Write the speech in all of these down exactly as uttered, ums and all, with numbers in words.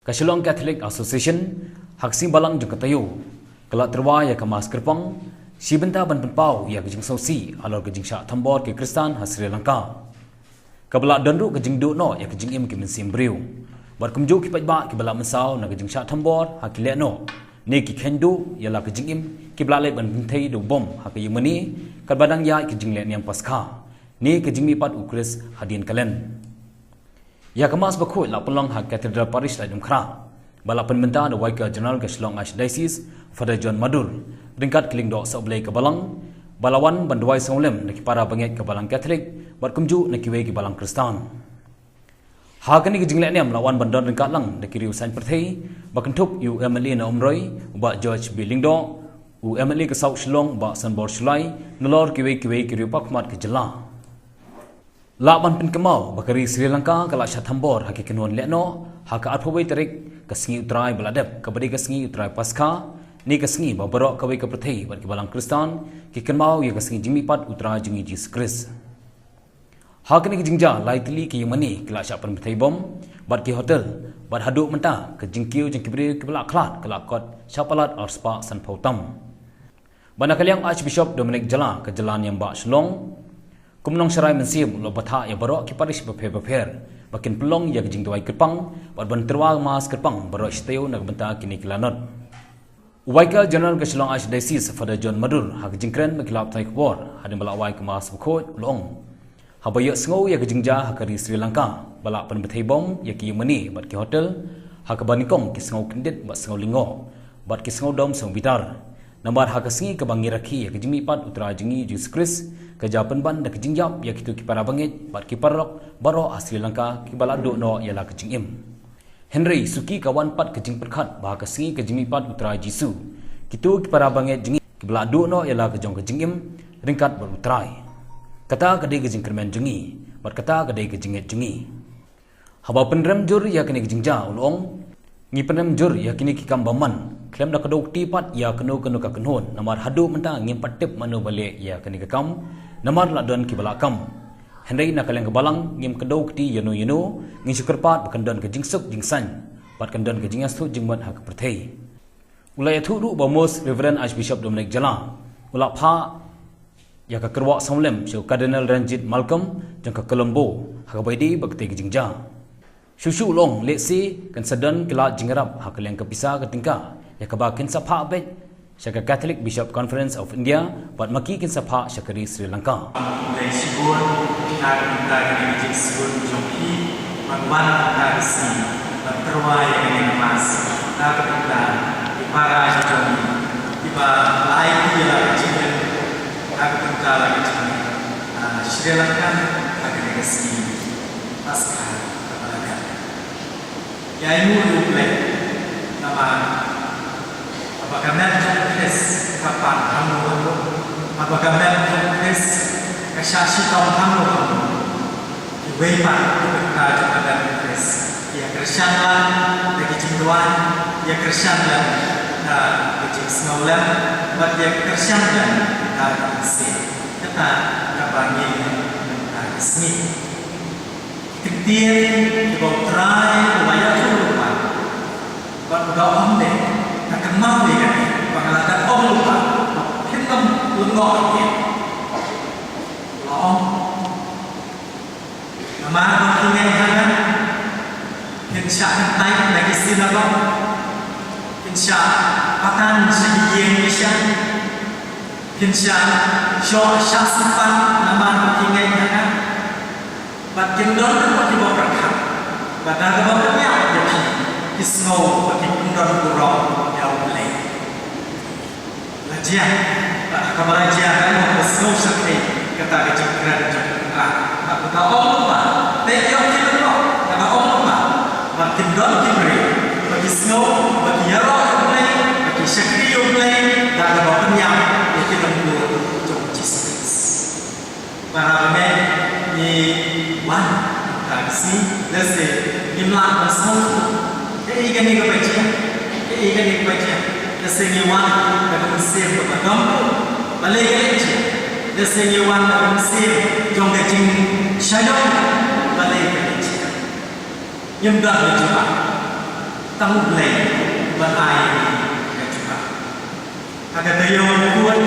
Ka Shillong Catholic Association, ha ka sngi Balang jong ka taïew, ka la tyrwa ïa ka Mass kyrpang, shi bynta ban pynpaw ïa ka jingsngewsih halor ka jingshah thombor ki Khristan ha Sri Lanka. Kaba la don ruh ka jingduh noh ïa ka jingim ki mynsiem briew. Bad kumjuh ki paidbah kiba la mynsaw na ka jingshah thombor ha ki lehnoh ne ki kheiñ duh ïa la ka jingim kiba la leit ban pynthei da u bom ha ka ïingmane, katba dang ïaid ka jingleh niam Paskha ne ka jingmihpat u Khrist hadien ka Lent. Ïa ka Mass bakhuid la pynlong ha Cathedral Parish Laitumkhrah, ba la pynbynta da u Vicar General ka Shillong Archdiocese, Father John Madur, ryngkat ki lyngdoh sohblei ka Balang, ba la wan ban duwai sngewlem na ki para bangeit ka Balang Catholic bad kumjuh na kiwei ki Balang Khristan. Ha kane ka jingleh niam la wan ban don ryngkat lang da ki riew saiñ pyrthei, ba kynthup ïa u M L A na Umroi, u Bah George B Lyngdoh, u M L A ka South Shillong, u Bah Sanbor Shullai, nalor kiwei kiwei ki riew pakhmat ka jylla. Lah ban pynkynmaw ba ka ri Sri Lanka ka la shah thombor ha ki kynhun lehnoh ha ka arphew wei tarik ka sngi U Trai ba la dep, kaba dei ka sngi U Trai Paskha, ne ka sngi ba baroh kawei ka pyrthei bad ki Balang Khristan ki kynmaw ïa ka sngi jingmihpat U Trai jong ngi Jisu Khrist. Ha kane ka jingjia lai tylli ki ïingmane ki la shah pynpynthei bom bad ki hotel, bad haduh mynta ka jingkiew jong ki briew kiba la khlad ka la kot shah palat arspah sanphew tam. Bad na ka liang Archbishop Dominic Jala ka jylla niam bah Shillong, kum u nongsharai mynsiem u la batai ïa baroh ki parish bapher bapher ba kin pynlong ïa ka jingduwai kyrpang bad ban tyrwa Mass kyrpang baroh shi taïew na ka bynta kine ki lanot. U Vicar General ka Shillong Archdiocese, Father John Madur, ha ka jingkren bad ki lad pathai khubor hadien ba la wai ka Mass bakhuid, u la ong, haba ïohsngew ïa ka jingjia ha ka ri Sri Lanka ba la pynpynthei bom ïa ki ïingmane bad ki hotel, ha kaba nyngkong ki sngew kyndit bad sngew lyngngoh bad ki sngew dom sngew bitar. Namar ha ka sngi kaba ngi rakhe ïa ka jingmihpat U Trai jong ngi Jisu Khrist, ka jia pynban da ka jingïap ïa kito ki para bangeit bad ki paralok baroh ha Sri Lanka kiba la duh noh ïa la ka jingim. Hynrei suki ka wan pat ka jingpyrkhat ba ha ka sngi ka jingmihpat U Trai Jisu, kito ki para bangeit jong ngi kiba la duh noh ïa la ka jong ka jingim ryngkat bad U Trai. Kata ka dei ka jingkyrmen jong ngi bad kata ka dei ka jingngeit jong ngi. Haba pynrem jur ïa kane ka jingjia, u la ong, ngi pynrem jur ïa kine ki kam bymman khlem da kdew kti pat ïa kano kano ka kynhun, namar haduh mynta ngim pat tip mano ba leh ïa kane ka kam, namar la don kiba la kam. Hynrei na ka liang ka Balang ngim kdew kti ïano ïano, ngi shu kyrpad ba kan don ka jingsuk jingsaiñ bad kan don ka jingïasngewthuh jingmut ha ka pyrthei. U la ïathuh ruh ba u Most Reverend Archbishop Dominic Jala u la phah ïa ka kyrwoh sngewlem sha u Cardinal Ranjit Malcolm jong ka Colombo ha kaba ïadei bad katei ka jingjia. Shuh shuh u la ong, lehse kan sa don ka lad jingïarap ha ka liang ka pisa ka tyngka ïa kaba kin sa phah beit sha ka Catholic Bishop Conference of India bad ma ki kin sa phah sha ka ri Sri Lanka. Khublei shibun na ka bynta kane ka jingsngew jong phi ban wan ha kane ka sngi ban tyrwa ïa kane ka Mass na ka bynta ki para jong ngi kiba la aiti ïa la ka jingim na ka bynta la ka jingim, ah, Sri Lankan ha kane ka sngi Paskha kaba la dep. Ïa ïa u Blei namar haba ka met jong u Khrist ka pan hangno hangno, haba ka met jong u Khrist ka shah shitom hangno hangno, kiwei pat ki bynta jong ka met u Khrist ki ïa kyrshan lang da ki jingduwai, ki ïa kyrshan lang da ki jingsngewlem, bad ki ïa kyrshan lang da ki mynsiem. Kata kaba ngi ïa mynta ka sngi. Ki ktien kiba U Trai u la ïathuh lypa bad u da ong de, nga kynmaw ïa kane ba nga la dep ong lypa, phin ym lyngngoh ïa ki. U la ong, namar ba phi ngeit ha nga, phin shah kyntait na ki synagog, phin shah patan sha ki ïing ki sha, phin shah shoh shah sympat namar ba phi ngeit ha nga. Bad kin don ruh kiba pyrkhat, bad da kaba pynïap ïa phi, ki sngew ba ki kyndon burom ïa U Blei. La jia, bad ha kaba la jia, ka sngew shyrkhei kata ka jingkren jong U Trai. Bad U da ong lypa, te ïoh ki lyngngoh, U da ong lypa, bad kin don ki briew ba ki sngew ba ki ïaroh ïa U Blei, ba ki shakri ïa U Blei da kaba pynïap ïa ki lyngngoh jong U Jisu Khrist. Para bangeit, ngi wan ha ka sngi, lehse ngim lah ban sngewthuh kaei kane kaba jia, kaei kane kaba jia. Lehse ngi wan da ka mynsiem kaba dom, balei ka leh jia. Lehse ngi wan da ka mynsiem jong ka jingshaniah, balei ka leh jia. Ngim don ka jubab. Tang U Blei ban ai ka jubab. Ha ka taïew ba kut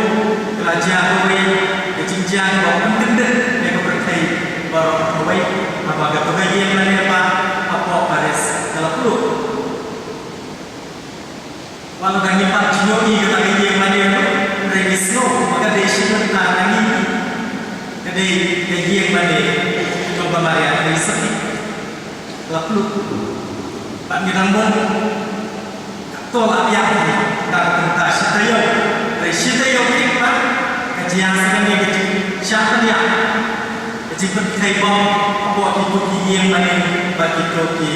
ka la jia kawei ka jingjia kaba pynkyndit ïa ka pyrthei baroh kawei, haba kata ka ïing lane ba hapoh Paris ka la pluh. Wat la dang ïa pat jngoh ïa kata ka ïing lane ba, hynrei ngi sngew ba ka dei shi bynta na ngi, ka dei ka ïing lane jong ka Maria Theisotti. La pluh. Bad ngi dang mon kato la biang hi, ka bynta shi taïew. Hynrei shi taïew kit pat ka jia sa kane ka jingshah pynïap, ka jingpynkheiñ bom hapoh kito ki ïing lane bad kito ki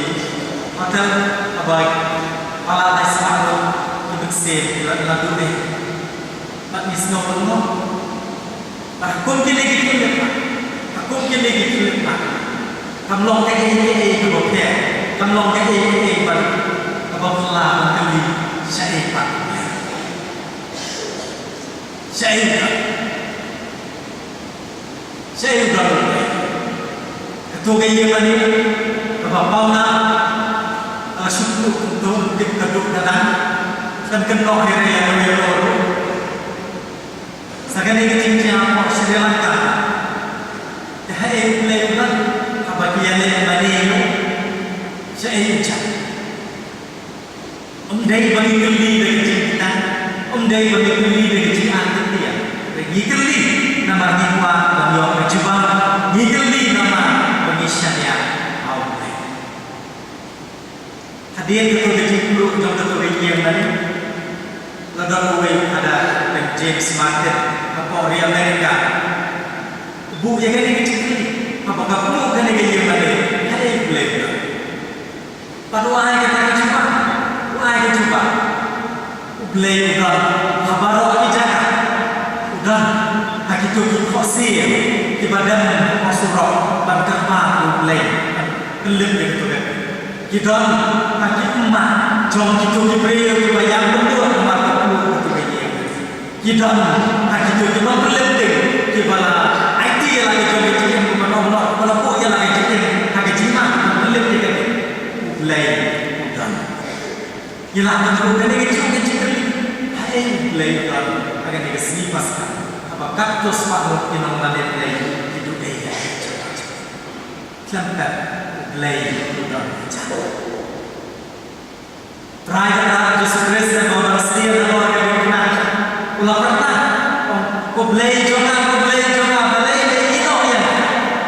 hotel, haba palat lai sah ki mynsiem ki la, la duh eh. Bad ngi sngew pynlong. Bad ha kum kine ki khyllipmat, ha kum kine ki khyllipmat, kam long kaei kaei kaba pher, kam long kaei kaei ban, kaba phylla ban kylli shaei pat U Blei. Shaei pat. Shaei U Blei. Kato ka ïing lane kaba pawnam ka la shu pluh kumto, tip ka duk ka dan, kan kynnoh hi re ïa kawei ruh. Sa kane ka jingjia hapoh Sri Lanka. Te haei U Blei u don haba ki ïaleh lane ruh? Shaei u jia? Ym dei ba ngi kylli da ka jingkitang, ym dei ba ngi kylli da ka jingartatien. Ngi kylli namar ngi kwah ban ïoh ka jubab, ngi kylli namar ba ngi shaniah ha U Blei. Hadien kato ka jingpluh jong kato ka ïing lane, la don uwei u Phadar u James Martin hapoh ri Amerika. U buh ïa kane ka jingkylli, haba ka pluh kane ka ïing lane, haei U Blei u don? Bad u ai kata ka jubab, u ai ka jubab. U Blei u don ha baroh ki jaka. U don ha kito ki khohsiew kiba don ha surok ban kyrpad ïa U Blei ban pynlip ïa kato ka. Ki don ha ki ummat jong kito ki briew kiba ïap bynduh namar ka pluh kato ka ïing. Ki don ha kito ki nongpynlip ding kiba la aiti ïa la ka jong ka jingim, kiba nong noh, kiba la buh ïa la ka jingim ha ka jingmut ban pynlip ïa ka ding. U Blei u don. Ngi lah ban buh kane ka jong ka jingkylli, haei U Blei u don ha kane ka sngi Paskha, haba katto spah ngut ki nongmane Blei ki duh ei ïa ka jong ka jingim. Khlem pep U Blei u don hajan. Trai Kynrad Jisu Khrist, haba u dang sdien halor ka diengphna, u la pyrta, ong, Ko Blei jong nga, Ko Blei jong nga, balei me ïehnoh ïa nga?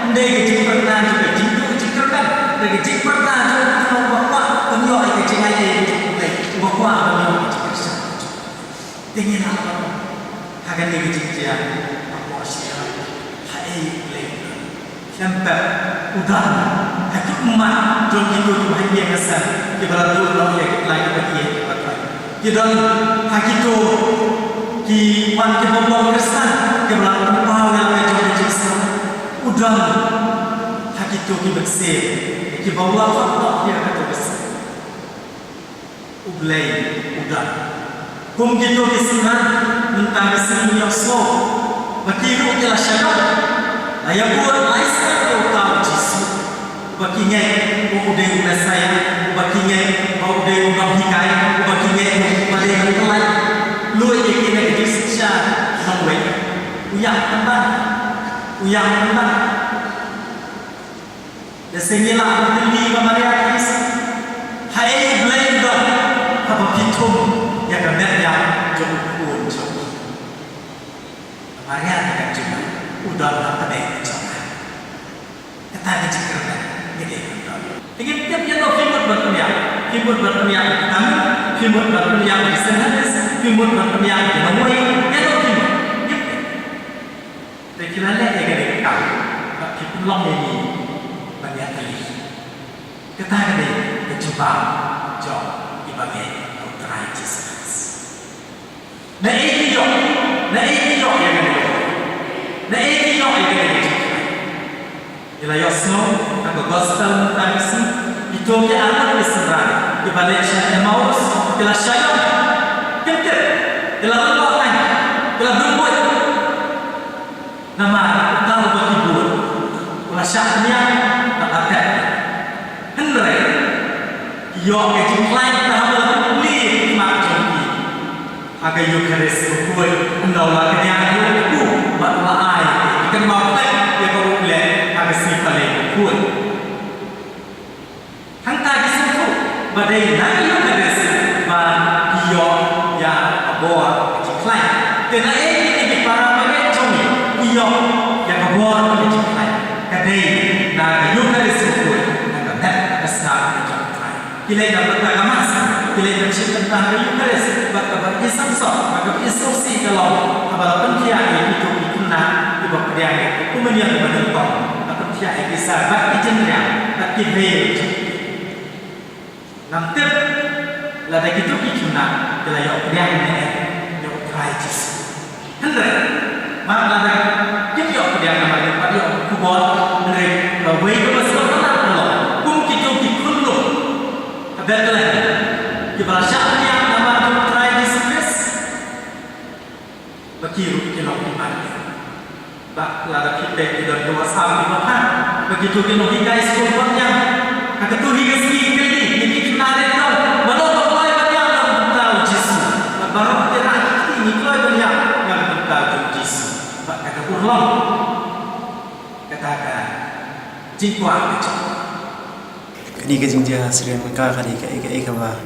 Ym dei ka jingpyrta jong ka jingduh jingkyrmen, hynrei ka jingpyrta jong u kynnoh ba kwah ban ïoh ïa ka jingai ei jong U Blei, ba kwah ban ïoh ïa ka jingkyrshan. Te ngi lah ban ong ha kane ka jingjia hapoh Sri Lanka, haei U Blei u don? Khlem pep u don ha ki ummat jong kito kiba ha ïing ha sem kiba la duh noh ïa ki lai kiba ïeit kiba trei. Ki don ha kito ki wan kiba ym long Khristan kiba la pynpaw ïa la ka jong ka jingsngew. U don ha kito ki mynsiem kiba wan noh ïa kato ka seng. U Blei u don. Kum kito ki synran, mynta ka sngi ngi ïohsngew ba ki ruh ki la shah ïoh, la ïabud, la ïasyriem ïa uta u Jisu uba ki ngeit ba u dei u Messaïah, uba ki ngeit ba u dei u nonghikai, uba ki ngeit ba u dei u Kynrad. Lut ïa ki na ka jingshisha nongwei. U ïap pynban, u ïap pynban. Lehse ngi lah ban kylli ïa ka Maria Theisotti, haei U Blei u don haba phi thung ïa ka met ïap jong u khun jong phi? Ka Maria te kan jubab, u don ha pdeng jong nga. Kata ka jingkyrmen ngi dei ban don. Te ngin tip ïano phi mut ban pynïap, phi mut ban pynïap ïa ki tamim, phi mut ban pynïap ïa ki Sinhalese, phi mut ban pynïap ïa ki nongwei, ïano phi mut. Ngin tip. Te ki la leh ïa kane ka kam bad ki pynlong ïa ngi ban ïatylli. Kata ka dei ka jubab jong kiba ngeit ha u Trai Jisu Khrist. Naei ki ïoh, naei ki ïoh ïa kane ka jingkyrmen? Naei ki ïoh ïa kane ka jingkyrmen? Ngi la ïohsngew ha ka gospel mynta ka sngi, kito ki arngut ki synran kiba leit sha Emmaus ki la shah ïoh. Kim tip, ki la lyngngoh tang, ki la dum buit. Namar uta uba ki bud u la shah pynïap bad la tep. Hynrei ki ïoh ka jingkhlaiñ Ka Eukharist bakhuid, ynda u la kñia ïa u kpu bad u la ai, ki kynmaw pyrshah ïa ka U Blei ha ka sngi Palei bakhuid. Hangta ki sngewthuh ba dei na ka Eukharist ba ki ïoh ïa ka bor ka jingkhlaiñ. Te na ei kine ki para bangeit jong ngi ki ïoh ïa ka bor ka jingkhlaiñ? Ka dei na ka Eukharist bakhuid, na ka met ka snam ka jong U Trai. Ki leit na ka bynta ka Mass, ki leit ban shim bynta ha ka Eukharist, bad kaba i samsok, bad kaba i sngewsih ka long haba la pynthiah ïa kito ki khynnah kiba pdiang ïa ka Komunion banyngkong, la pynthiah ïa ki sa bad ki jingrhiang bad ki veil. Ngam tip lada kito ki khynnah ki la ïoh pdiang ne em ïa U Trai Jisu. Hynrei, mar lada kim ïoh pdiang namar kim pat ïoh khubor, hynrei kawei kaba sngewtynnat ka long kum kito ki khunlung ha Bethlehem kiba la shah pdiang namar jong U Trai Jisu Khrist, ba ki ruh ki long ki mar. Ba lada phi peit ki don ki WhatsApp kiba phah ba kito ki nonghikai skul ban ïam ha kato hi ka sngi, ki kylli ïa ki khynnah, dei don mano ba kloi ban ïam na ka bynta u Jisu? Bad baroh ki rah ki kti, ngi kloi ban ïam na ka bynta u Jisu. Bad kata ka urlong, kata ka jingkwah ka jong. Kane ka jingjia ha Sri Lanka ka dei kaei kaei kaba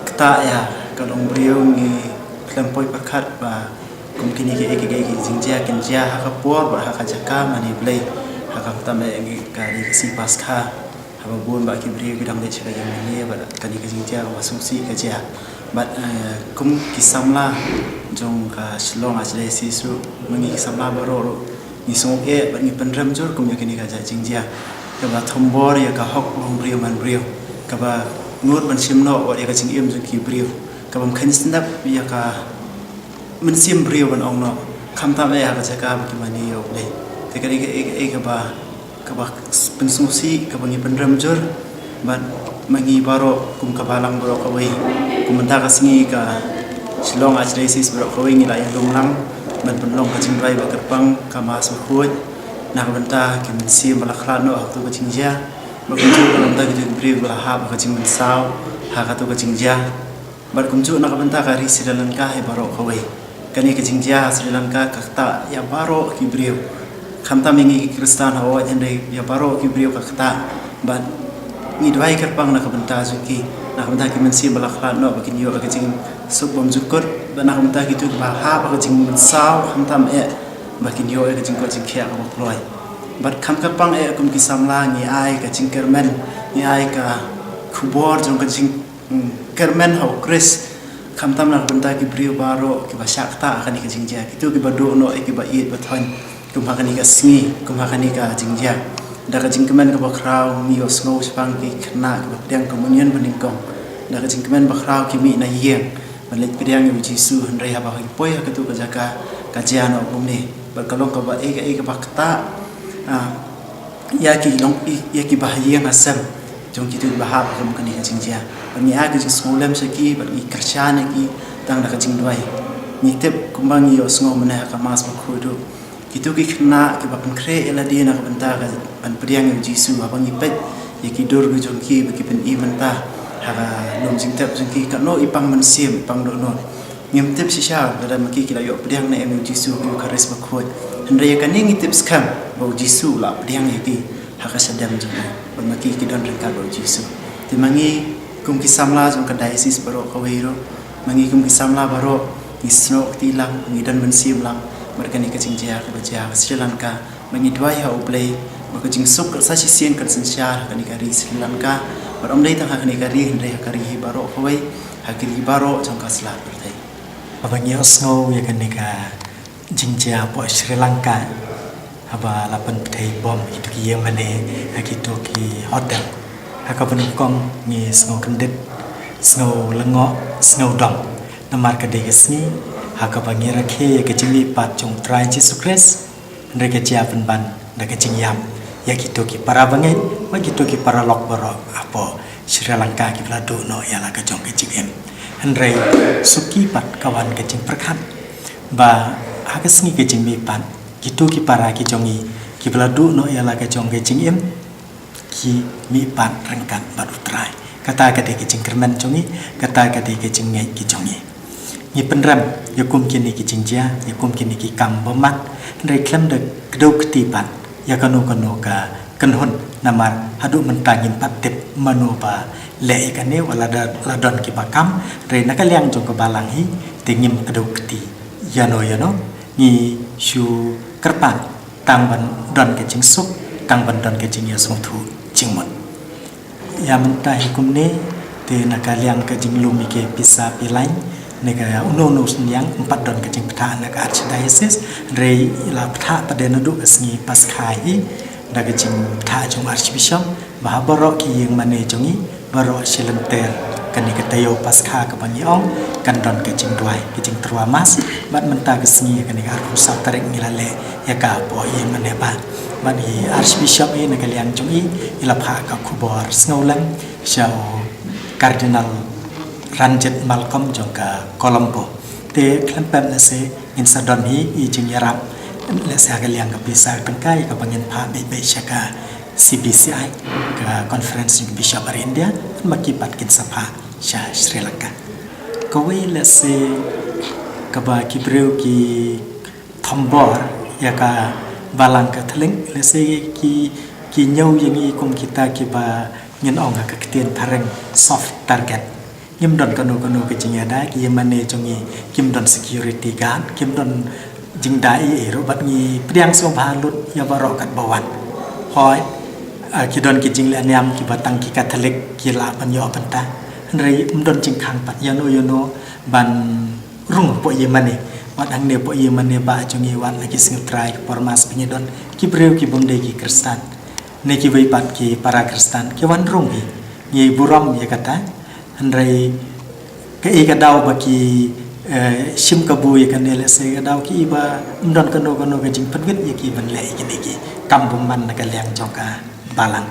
ktah ïa ka longbriew. Ngi khlem poi pyrkhat ba kum kine kiei kiei ki jingjia kin jia ha ka por bad ha ka jaka mane Blei. Ha ka khamtam eh ngi ka dei ka sngi Paskha haba bun bah ki briew ki dang leit sha ka ïingmane bad kane ka jingjia kaba sngewsih ka jia. Bad, eh, kum ki samla jong ka Shillong Archdiocese ruh, ma ngi ki samla baroh ruh ngi sngew eh bad ngi pynrem jur kum ïa kane ka jait jingjia kaba thombor ïa ka hok longbriew manbriew, kaba nud ban shim noh wat ïa ka jingim jong ki briew, kaba ym kheiñ sngap ïa ka mynsiem briew ban ong noh, khamtam eh ha ka jaka ba ki mane ïa U Blei. Te ka dei kaei kaei kaba kaba pynsngewsih, kaba ngi pynrem jur. Bad ma ngi baroh kum ka balang baroh kawei, kum mynta ka sngi ka Shillong Archdiocese baroh kawei ngi la ïalum lang ban pynlong ka jingduwai ba kyrpang, ka Mass bakhuid, na ka bynta ki mynsiem ba la khlad noh ha kato ka jingjia, bad kumjuh na ka bynta kito ki briew ba la hap ha ka jingmynsaw ha kato ka jingjia. Bad kumjuh na ka bynta ka ri Sri Lanka hi baroh kawei. Kane ka jingjia ha Sri Lanka ka ktah ïa baroh ki briew. Khamtam ïa ngi ki Khristan hawei hynrei ïa baroh ki briew ka ktah. Bad ngi duwai kyrpang na ka bynta jong ki, na ka bynta ki mynsiem ba la khlad noh ba kin ïoh ïa ka jingsuk bymjukut, bad na ka bynta kito kiba hap ha ka jingmynsaw khamtam eh ba kin ïoh ïa ka jingkoit jingkhiah kaba kloi. Bad kham kyrpang eh kum ki samla ngi ai ka jingkyrmen, ngi ai ka khubor jong ka jing Hmm, kyrmen ha u Khrist, khamtam na ka bynta ki briew baroh kiba shah ktah ha kane ka jingjia, kito kiba duh noh ïa kiba ïeit ba thoiñ kum ha kane ka sngi, kum ha kane ka jingjia. Da ka jingkmen kaba khraw ngi ïohsngew shaphang ki khynnah kiba pdiang komunion banyngkong. Da ka jingkmen ba khraw ki mih na ïing ban leit pdiang ïa u Jisu, hynrei haba ki poi ha kato ka jaka ka jia noh kumne. Bad ka long kaba ei kaei kaba ktah, ah, ïa ki long, ïa ki bahaïing hasem jong kito kiba hap ha kane ka jingjia. Bad ngi ai ka jingsngewlem sha ki bad ngi kyrshan ïa ki tang da ka jingduwai. Ngi tip kumba ngi ïohsngew mynne ha ka Mass bakhuid ruh, kito ki khynnah kiba pynkhreh ïa lade na ka bynta ka ban pdiang ïa u Jisu, haba ngi peit ïa ki dur ki jong ki ba ki pyni mynta ha ka lum jingtep jong ki, katno i pang mynsiem, i pang dohnud. Ngim tip shisha lada ma ki ki la ïoh pdiang ne em ïa u Jisu ha ka Eukharist bakhuid. Hynrei ïa kane ngi tip skhem ba u Jisu u la pdiang ïa ki ha ka shadem jong u, bad ma ki ki don ryngkat bad u Jisu. Te ma ngi kum ki samla jong ka diocese baroh kawei ruh, ma ngi kum ki samla baroh ngi snoh kti lang, ngi don mynsiem lang bad kane ka jingjia kaba jia ha Sri Lanka. Ba ngi duwai ha U Blei ba ka jingsuk kan sa shisien kan synshar ha kane ka ri Sri Lanka, bad ym dei tang ha kane ka ri hynrei ha ka ri hi baroh kawei, ha ki ri baroh jong ka sla pyrthei. Haba ngi ïohsngew ïa kane ka jingjia hapoh Sri Lanka, haba la pynpthei bom ha kito ki ïingmane, ha kito ki hotel, ha kaba nyngkong ngi sngew kyndit, sngew lyngngoh, sngew dom. Namar ka dei ka sngi ha kaba ngi rakhe ïa ka jingmihpat jong U Trai Jisu Khrist. Hynrei ka jia pynban da ka jingïap ïa kito ki para bangeit bad kito ki paralok baroh hapoh Sri Lanka kiba la duh noh ïa la ka jong ka jingim. Hynrei suki pat ka wan ka jingpyrkhat ba ha ka sngi ka jingmihpat, kito ki para ki jong ngi kiba la duh noh ïa la ka jong ka jingim, ki mihpat ryngkat bad U Trai. Kata ka dei ka jingkyrmen jong ngi, kata ka dei ka jingngeit ka jong ngi. Ngi pynrem ïa kum kine ki jingjia, ïa kum kine ki kam bymman, hynrei khlem da kdew kti pat ïa kano kano ka kynhun, namar haduh mynta ngim pat tip mano ba leh ïa kane, wat la da la don kiba kam, hynrei na ka liang jong ka balang hi te ngim kdew kti ïano ïano. Ngi shu kyrpad tang ban don ka jingsuk, tang ban don ka jingïasngewthuh jingmut. Ïa mynta hi kumne, te na ka liang ka jinglum ïa ki pisa pilain, ne ka uno uno u synñiang, ym pat don ka jingpyntha na ka Archdiocese, hynrei la pynthah pat de naduh ka sngi Paskha hi, da ka jingpynthah jong u Archbishop, ba ha baroh ki ïingmane jong ngi, baroh shi lynter, kane ka taïew Paskha kaba ngi ong, kan don ka jingduwai, ka jingtyrwa Mass, bad mynta ka sngi kane ka arphew saw tarik ngi la leh ïa ka hapoh ïingmane bah. Bad i Archbishop i na ka liang jong i, i la phah ka khubor sngewlem sha u Cardinal Ranjit Malcolm jong ka Colombo. Te khlem pep lehse ngin sa don hi i jingïarap, lehse ha ka liang ka pisa ka tyngka ïa kaba ngin phah beit beit sha ka C B C I, ka Conference jong ki Bishop ar India, ma ki pat kin sa phah sha Sri Lanka. Kawei lehse kaba ki briew ki thombor ïa ka Balang Katholik, lehse ki, ki ñiew ïa ngi kum kita kiba ngin ong ha ka ktien phareng soft target. Ngim don kano kano ka jingïada, ki ïingmane jong ngi kim don security guard, kim don jingda ei ei ruh, bad ngi pdiang sngewbha lut ïa baroh katba wan. Hooid, ah, ki don ki jingleh niam kiba tang ki Katholik ki lah ban ïoh bynta. Hynrei ym don jingkhang pat ïano ïano ban rung hapoh ïingmane. Wat hangne hapoh ïingmane bah jong ngi, wat la ki Sngewtrai, ki por Mass ba ngi don, ki briew ki bym dei ki Khristan, ne kiwei pat ki para Khristan, ki wan rung hi. Ngi burom ïa kata. Hynrei kaei ka daw ba ki, eh, shim kabu ïa kane, lehse ka daw ki ba ym don kano kano ka jingpynwit ïa ki ban leh ïa kine ki kam bymman na ka liang jong ka Balang.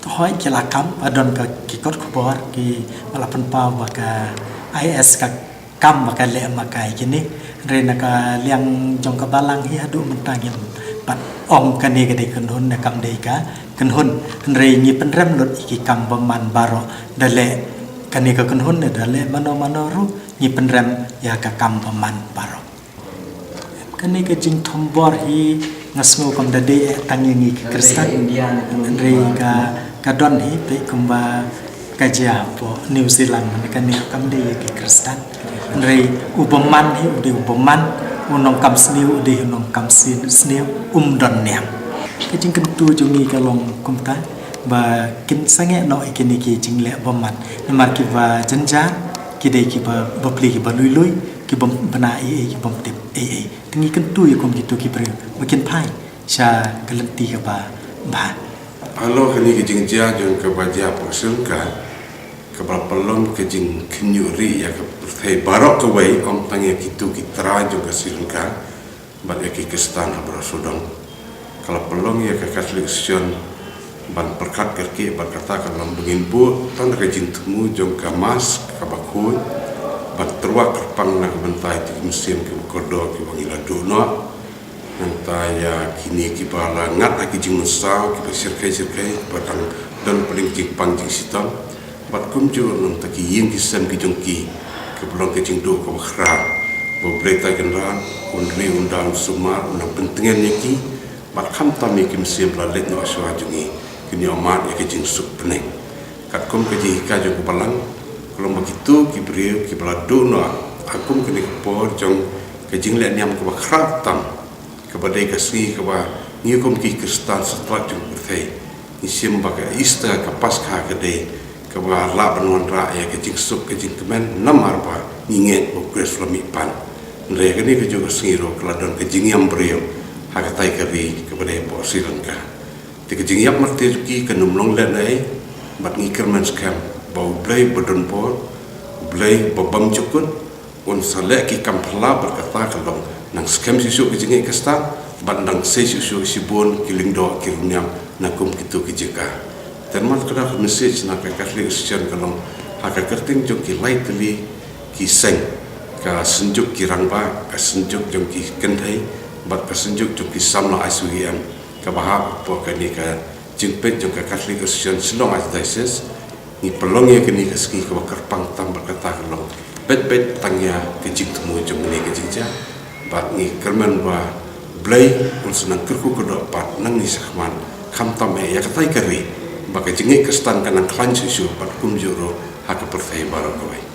Hooid, ki la kam, ba don ka, ki kot khubor kiba la pynpaw ba ka I S ka kam ba ka leh ma ka ïa kine. Hynrei na ka liang jong ka Balang hi haduh mynta ngim pat ong kane ka dei kynhun ne kam dei ka kynhun. Hynrei ngi pynrem lut ïa ki kam bymman baroh, da leh kane ka kynhun ne da leh mano mano ruh, ngi pynrem ïa ka kam bymman baroh. Kane ka jingthombor hi nga sngew kam da dei eh tang ïa ngi ki Khristan. Hynrei ka, ka don hi peit kumba ka jia hapoh New Zealand, ne kane kam dei ïa ki Khristan. Hynrei u bymman hi u dei u bymman, u nongkam sniew u dei u nongkam si-, sniew, um don niam. Ka jingkyntu jong ngi ka long kumta, ba kin sangeh noh ïa kine ki jingleh bymman. Namar kiba jynjar ki dei kiba bapli kiba lui lui, ki bym bna ei ei, ki bym tip ei ei. Te ngi kyntu ïa kum kito ki briew ba kin phai sha ka lynti kaba bha. Halor kane ka jingjia jong kaba jia hapoh Sri Lanka, kaba pynlong ka jingkhynñiuh rieh ïa ka pyrthei baroh kawei, ym tang ïa kito ki trai jong ka Sri Lanka bad ïa ki Khristan ha baroh sawdong. Ka la pynlong ïa ka Catholic Association ban pyrkhat kyrkieh bad kata ka long ba ngin buh tang da ka jingthmu jong ka Mass kaba khuid, ban tyrwa kyrpang na ka bynta ïa ki mynsiem kiba kordor kiba ngi la duh noh. Nangta ïa kine kiba la ngat ha ki jingmynsaw kiba shyrkhei shyrkhei, kiba dang don pdeng jingpang jingshitom. Bad kumjuh nangta ki ïing ki sem ki jong ki, kiba long ka jingduh kaba khraw. Ba U Blei Trai Kynrad un ri un da un sumar, un nang pyntngen ïa ki, bad khamtam ïa ki mynsiem ba la leit noh shuwa jong ngi, kin ïoh mad ïa ka jingsuk bneng. Katkum ka jinghikai jong ka Balang, ka long ba kito ki briew kiba la duh noh ha kum kane ka por jong ka jingleh niam kaba khraw tam, kaba dei ka sngi kaba ngi kum ki Khristan satlak jong ka pyrthei ngi shim ba ka Easter, ka Paskha ka dei kaba lah ban wanrah ïa ka jingsuk ka jingkmen, namar ba ngi ngeit ba U Khrist u la mihpat. Hynrei kane kajuh ka sngi ruh ka la don ka jingïam briew ha katei ka ri kaba dei hapoh Sri Lanka. Te ka jingïap martir jong ki kan ym long lehnohei, bad ngi kyrmen skhem ba U Blei ba don bor, U Blei ba bymjukut, un sa leh ki kam phylla bad kata ka long nang skhem shuh shuh ka jingngeit Khristan, bad nang sei shuh shuh shibun ki lyngdoh ki riewniam na kum kito ki jaka. Te namar kata ka message na ka Catholic Association ka long ha ka kyrteng jong ki lai tylli ki seng, ka Synjuk ki Rangbah, ka Synjuk jong ki Kynthei, bad ka Synjuk jong ki Samla I C Y M, kaba hap hapoh kane ka jingpeit jong ka Catholic Association Shillong Archdiocese, ngi pynlong ïa kane ka sngi kaba kyrpang tam bad kata ka long beit beit tang ïa ka jingthmu jong ngi ka jingjia. Bad ngi kyrmen ba Blei un sa nang kyrkhu kyrdoh pat na ngi shakhmat, khamtam eh ïa katai ka ri, ba ka jingngeit Khristan ka nang khlaiñ shuh shuh bad kumjuh ruh ha ka pyrthei baroh kawei.